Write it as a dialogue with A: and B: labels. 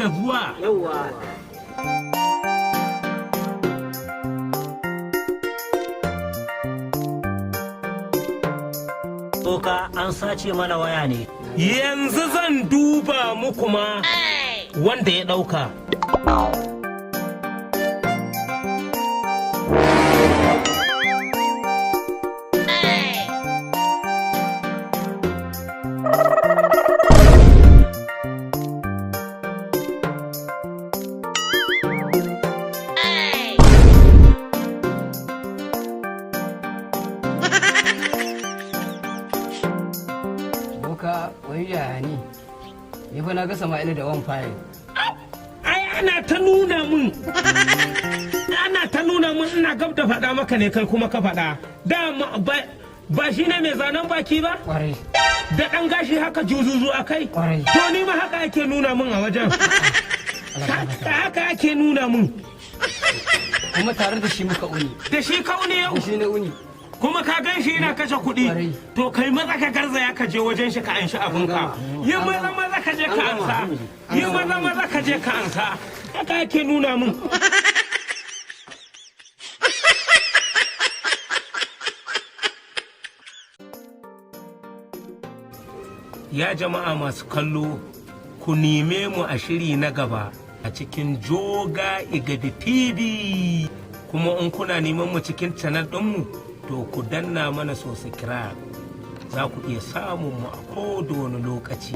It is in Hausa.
A: da zuwa.
B: Yawwa. Boka, an sace mana waya ne.
A: Yanzu zan duba muku ma wanda ya ɗauka.
C: Boka, wai yaya ne? Ni fa na ga Sama'ila da wan fayil.
A: Ai ana ta nuna mun, ana ta nuna mun, ina gab da faɗa maka ne, kai kuma ka faɗa. Dama ba shi ne mai zanen baki ba?
C: Kwarai.
A: Da ɗan gashi haka juzuzu a kai?
C: Kwarai.
A: To ni ma haka ake nuna mun a wajen. Haka ake nuna mun.
C: Kuma tare da shi muka uni.
A: Da shi kaune yau?
C: Da shi na uni.
A: Kuma ka gan shi yana kashe kuɗi?
C: Kwarai.
A: To kai maza ka garzaya ka je wajen shi ka anshi abinka. Yi maza maza ka je ka ansa. Yi maza maza ka je ka ansa. Haka ake nuna mun. Ya jama'a masu kallo, ku neme mu a shiri na gaba a cikin Joga Igabi TV. Kuma in kuna neman mu cikin channel ɗinmu, to ku danna mana subscribe, za ku iya samun mu a koda wani lokaci.